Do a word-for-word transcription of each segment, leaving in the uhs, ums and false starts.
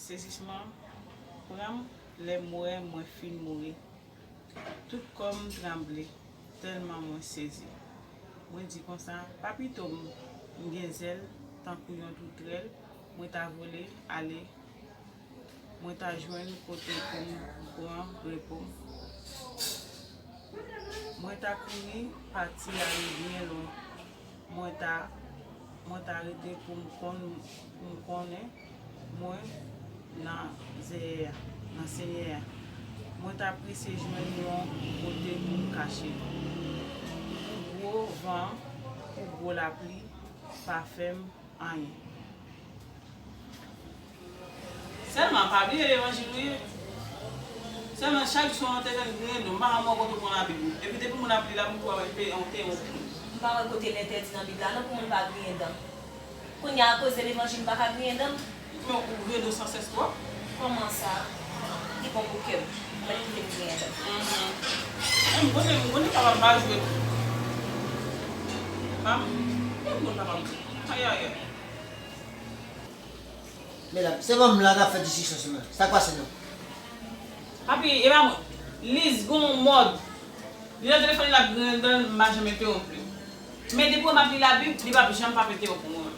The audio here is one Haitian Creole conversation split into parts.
Sezisman pran m lè m wè mwen fin mouri. Tout kò m tranble, tèlman mwen sezi. Mwen di konsa, pa pito m, m gen zèl tankou yon toutwèl, mwen ta vole ale, mwen ta jwenn kote pou m pran repo m. Mwen ta kouri pati ale byen lwen. Mwen ta, mwen ta rete pou m konn, pou m konnen mwen nan Seyè a, nan Senyè a. Mwen ta prese jwenn yon kote pou m kache. Pou gwo van an, pou gwo lapli, pa fè m anyen. Sèlman, pa bliye levanjil ou ye. Sèlman, chak jou an te fè m griyen do, m pa janm wè kote w pran Labib ou. Epi depi moun ap li Labib ou, w ap entèwonp li. M pa wè kote l entèdi nan Bib la non pou moun pa griyen dan. Kounye a, akoz de levanjil, m pa ka griyen dan m? Men ou griyen do san sès twòp. Kòman sa? Li bon pou kè m. Mwen kite m griyen dan m. Mhm. Men m konnen, m konnen papa m pa jwe. Pa m, men m konn papa m. Ayayay. Medam, se pa m la k ap fè diskisyon sou mwen. Sa k pase non? Papi, e pa mwen. Liz gon mòd. Li nan telefòn li, l ap griyen dan l, m pa janm entèwonp li. Men depi w wè m ap li Labib, li p ap janm p ap entèwonp mwen.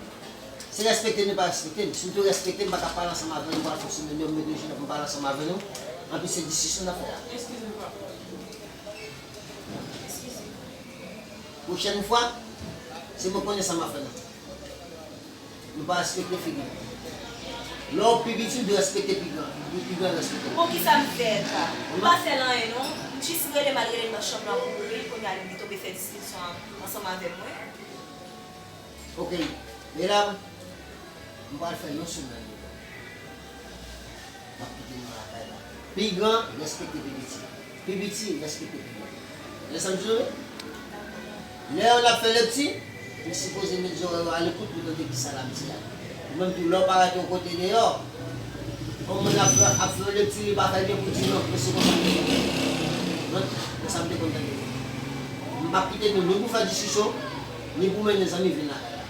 Se respekte nou pa respekte m. Si nou te respekte m, m pa t ap pale ansanm avè nou, m pral fonksyone, nou mete jou pou m pale ansanm avè nou. Anplis, se diskisyon n ap fè la. Eskize m, papa. Pwochèn fwa, se mwen konnen sa m ap fè non. Nou pa respekte figi nou. Lè w pi piti, w dwe respekte pi gran. Pou pi gran respekte w. Poukisa m fè sa? M pa fè l anyen non. M jis rele m al rele l nan chanm lan pou kouri l, kounye a li tonbe fè diskisyon ansanm avè mwen. Ok, medam, m pral fè yon semèn. M ap kite nou lakay la. Pi gran, respekte pi piti. Pi piti, respekte pi gran. Tande sa m di nou? Lè n ap fè lekti, nou sipoze met zòrèy yo alekout pou tande kisa l ap di a. Ou menm tou, lè w parèt yon kote deyò, yon moun ap fè, ap fè yon lekti, li pa fè byen pou di non, men se konsa m te konn fè. Non, konsa m te konn tande. M p ap kite nou ni pou fè diskisyon, ni pou mennen zanmi vin lakay la.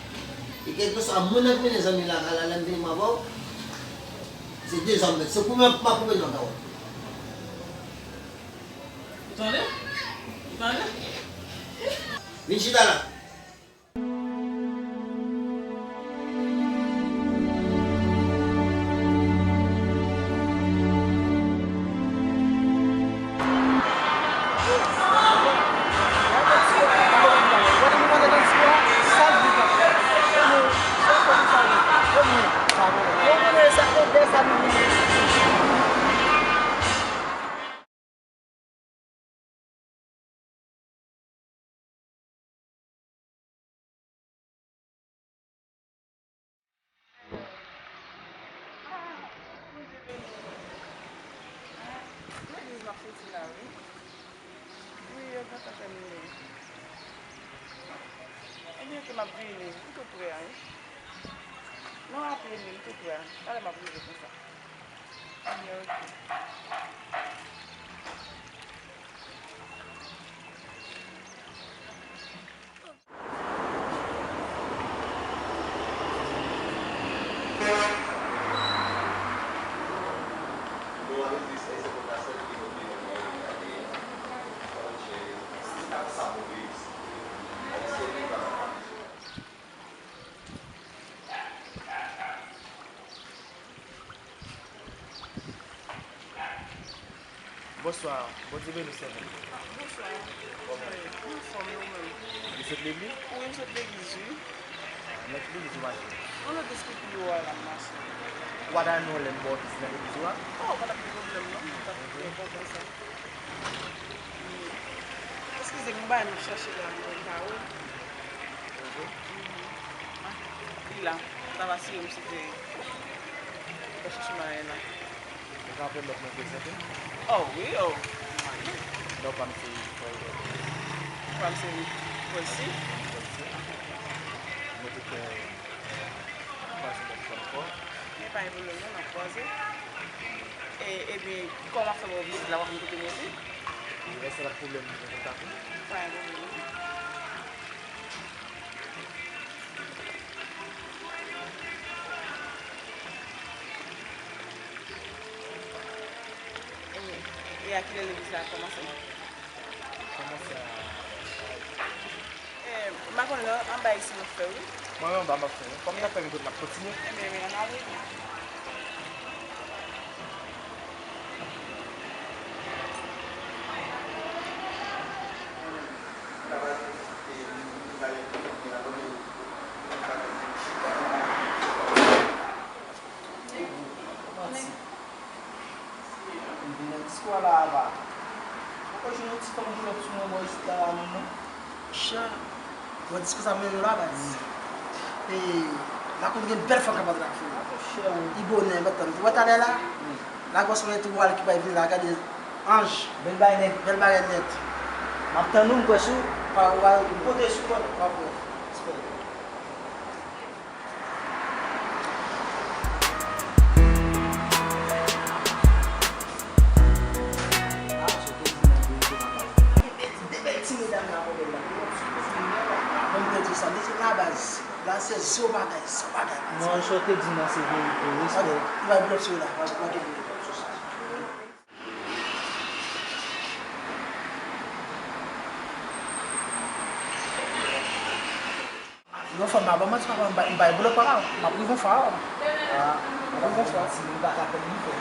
E kèlkeswa moun nan k mennen zanmi lakay la, lè m vini m avè w, se dezòd nèt. Se koupe m ap koupe nan kawòt. Ou tande? Ou tande? Vin chita la. Legliz m ap soti la, wi. Wi, yo gentan tèmine. Ebyen, ke m ap vini. M tou prè a, wi. Non, apre li, m tou prè a. Talè m ap rive konsa. Ebyen, oke. Bonswa, Bondye beni w, sè mwen. Bonswa. Kòman w ye? Mwen anfòm, e ou menm? Ou sot legliz? Wi, m sot legliz, wi. Ah, nan ki legliz ou mache? Nan legliz ki pi wo a la m mache. Ou pa ta renmen yon lè m ba w vizit nan legliz ou a? Oh, pa t ap gen pwoblèm non, m t ap byen kontan sa. Eskize m, yon bagay m ap chache la, m jwenn pa ou. Li la. Sa va si yo m site. Ou ka chèche m a la. Ou ka pèmèt mwen prezante m? Oh, wi, oh. Non pa m se Paul Dorcas. Non pa m se Paul C. Paul C. Mwen te fè kwaze lòt fwa ankò. Men pa gen pwoblèm non, n ap kwaze. E, ebyen, kòman w ap fè wè w vizit la, w ap vin kote mwen tou? Li reste la pwoblèm mwen kontak ou. Pa gen pwoblèm non. E a kilè legliz la kòmanse? Kòmanse a... Eh, m pa konn lè anba isit w ap fè, wi. Mwen menm anba m ap fè, wi. Kòm n ap fè, nou tout n ap kontinye. Ebyen, wi, ann ale. Mwen vin nan disko a la a pa. Poko jwenn yon ti fanm boulòt sou mwen bò isit la, la menm non. Cha, bon disko sa mennen nou la baz. E lakou nou gen bèl fanm k ap antre ak fanm. Li bonè, mwen tann. Ou wè talè la? Lagwòs mwen tou wal ki bay vini la, gade anj. Bèl bagay nèt. Bèl bagay nèt. M ap tann ou, m kwè sou ou. Pa, ou pa, m pote sou kò. Pa pè. Respè. Bon, m te di sa, li se la baz. La se zo bagay, zo bagay. Non, sa w te di nan se verite, respè. Li bay blòf sou la, pa gen blòf sou sa. Yon fwa m pa ban manti, papa, m bay, m bay blòf, papa. M ap rive yon fwa. M ap rive yon fwa. Si m pa ka fè l, m fè.